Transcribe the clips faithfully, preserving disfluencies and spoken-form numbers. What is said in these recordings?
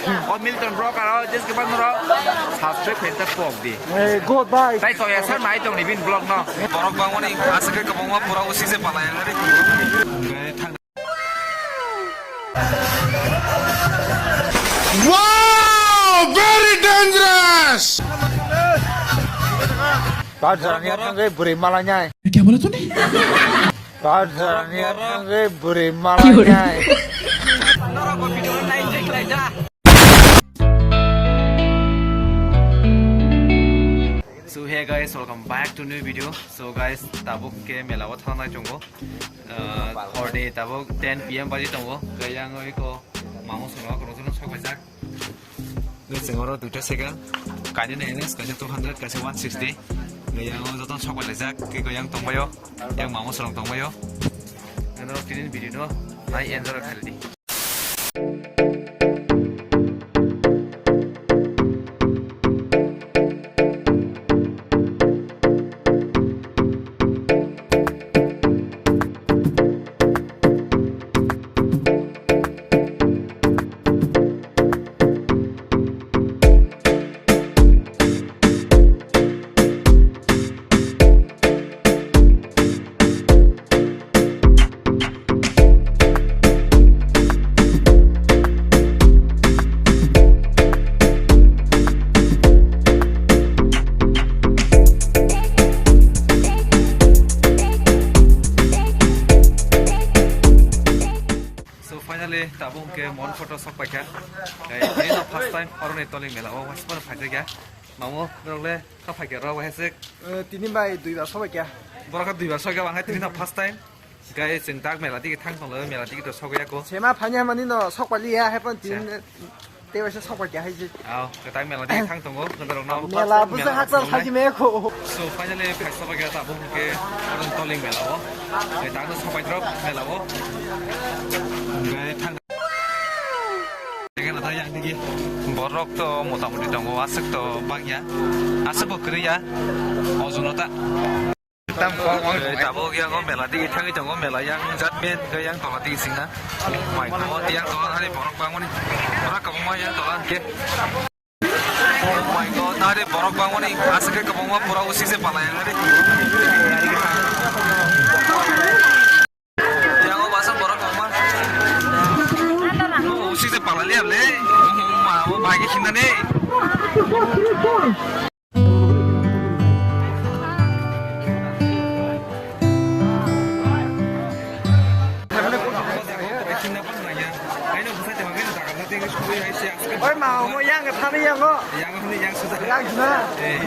O Milton Broker o just ke ban ro subscribe khe ta pok di. Hey, goodbye. Tai to ya sar nai tong ni bin vlog no. Borok bangmani aswk khe kwbangma pura usi se palai ang ari. Wow, very dangerous. Tar jarani atang re bwrwi malai nai. Kya bola tune? Tar jarani atang re bwrwi malai nai. So hey guys, welcome back to new video. So guys, tabuk ke mela o thangnai chongo. Uh, hor ni tabuk ten P M baji tongo. Kaya ang oi ko mamo songno ko rosong sok bajak. Ni sengoro duita cycle. Kaini na N S, kaisa two hundred, kaisa one sixty. Kaya ang joto sok bajak. Kiko yang tongbayo. Yang mamo sorong tongbayo. Ano tinin video no. Nai enjoy khaldi. So finally tabuk hwnkhe Mon Photo sok paikha. Tei tini no first time oroni Toling mela o waisa phano phaikha. Mamo norok le kha phaikha rok waisa. Eh, tini bai dui bar sok paikha. Borok kha dui bar sok ya, ang hai tini no first time. Guys, chwng tak mela digi thang tong lai, mela digi to sok ya ko. Sema phanya mani no sok pali ya, hai pon tin. Tei waisa sok bai kha hai je. Aw, kwtal mela digi thang tongo, kwtal rok no. Mela busa hakchal saji me ko. So finally phai sok bai kha tabuk hwnkhe oroni Toling mela o. Tei tak no sok bai drop mela o. Hwnkhe thang. Tei khe nathai yang digi. Borok to motamoti tongo, aswk to bangya. Aswk bo kwrwi ya. O juno ta. Tam kok, kok, kok. Tabuk yang o mela digi thangwi tongo, mela yang jat men khe yang tola digi singna. Mai ko yang tola hari borok bangmani. Borok kwbangma yang tola hwnkhe. Oh my God, nari borok bangmani aswk khe kwbangma pura usi se palai yang hari. Yang o masa borok kwbangma. Usi se palai liya le. Ma, o bai khe khinani. Oi, ma, mo yang thani yang o. Yang thani yang sudah. Yang na. Eh,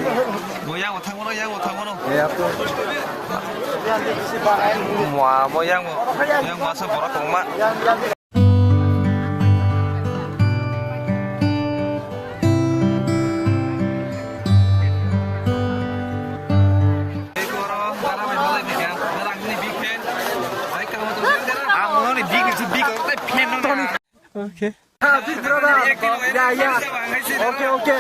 mo yang thang mo, yang thang mo. Ya, to. Mo, mo yang mo. Yang masa borok ma. Okay. Ah, big brother. Yeah, yeah. Okay, okay.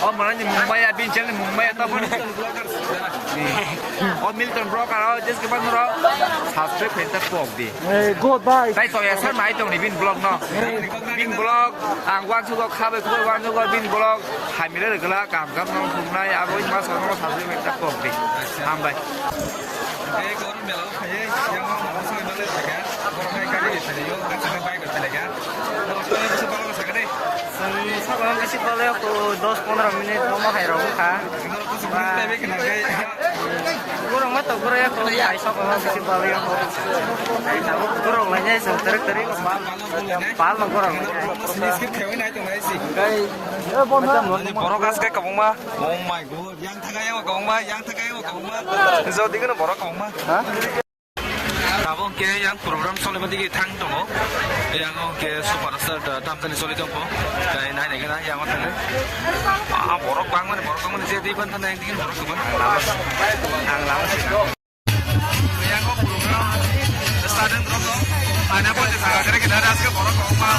Oh, mana ni Mumbai ya, bin channel Mumbai ya, tapon. O Milton Broker o just ke ban ro subscribe khe ta pok di. Hey, goodbye. Tai to ya sar nai tong ni bin vlog no. Bin vlog ang wan sugo khabe khubai wan sugo bin vlog hamire gela kam kam no khumnai abo ma so no subscribe khe ta pok di. Hambai. Chwng sabo bisi bole ko dos pondro minute omo hai rok wngkha. Ba, borok ma to borok ya ko hai sabo bisi bole ko. Tabuk borok lai nai chwng tarik tarik bal, bal no borok lai nai. Borok aske kwbangma. Oh my God, yang thakai yang kwbangma, yang thakai yang kwbangma. Jodi kono borok kwbangma. Ha? Tabuk hwnkhe yang program solima digi thang tongo. Yang hwnkhe superstar da tamjani soli tongkho. Tei nai nai gana yang thangkhe. Ah, borok bangmani, borok bangmani je dui ban thang yang digi borok kwbang. Ang lama sih. Yang program stadium rokok. Ada pun di sana kira kita ada aske borok kwbangma.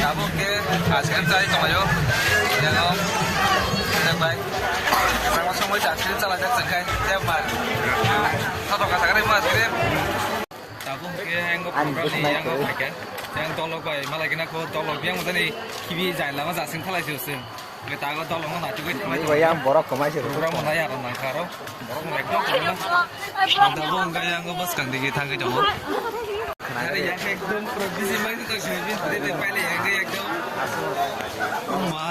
Tabuk khe ice cream chai tonglaio. Yang o, yang bai. Sama sama ice cream chalai jak chengkai. Yang bai. Satu kata kata ice cream. Tabuk khe yang o program ni yang o phaikha. Yang dolok bai malai gina ko dolok yang mani kibi jai lama jasing thalai se using. Tago dolongo naitugwi thanglai tongo. Yang borok kwmai se program rwkha. Nai aro nangkha aro. Borok naitugwi thanglai. Tabuk wngkha yang bwskang digi thangwi tongo. Are yang ekdom pura busy mai tong sini bin tete paile yang ekdom. Ma.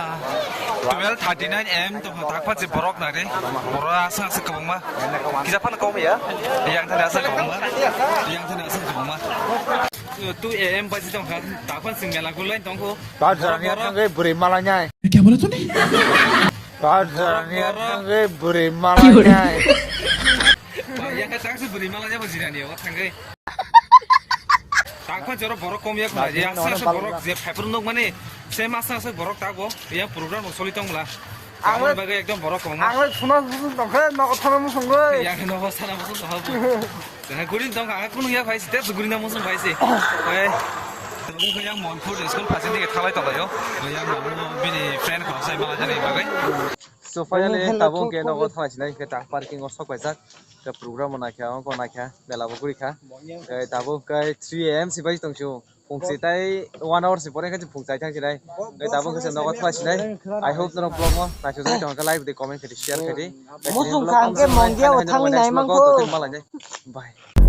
Twelve thirty nine A M to takpha je borok nari. Borok aswk aswk kwbangma. Kisa phano kom ya. Yang thani aswk kwbangma. Yang thani aswk kwbangma. Two A M baji tongkha. Takpha sing mela gulai tongkho. Tar jarani borok, borok. Thangwi bwrwi malainai. Kya bola tune? Tar jarani thangwi bwrwi malainai. Yang ka tangsi bwrwi malainai bo jirani o thangwi. Takpha joro borok kom yak na, ya sa sa borok je phaipru nok mani, se ma sa sa borok tak bo, ya program soli tong bla. Ang le bagwi ekdom borok kom. Ang le suna suna tongkhe, nok thana musung goi. Yang no sana musung ha. Tengah guring tong, aku nung ya, pai si, tes guring namun sung, pai si. Eh, tabuk yang Monpur school phaising digi thalai tonglaio. Yang namun bini friend kau sai malah jadi bagai. So finally, tabuk ke nogo thalai sinai ke tak parking o sok paijak. Ke program o naikha, ongko naikha, bela bo guri kha. Ke tabuk ke three A M si bai tong chu. Phung si tai one hour si pore khe phung chai thang sinai. Tei tabuk khe nogo thalai sinai. I hope norok vlog no naisajak tong khe like di, comment khe di, share khe di. Musung khang khe mongya o thangwi nai mangkho. Bye.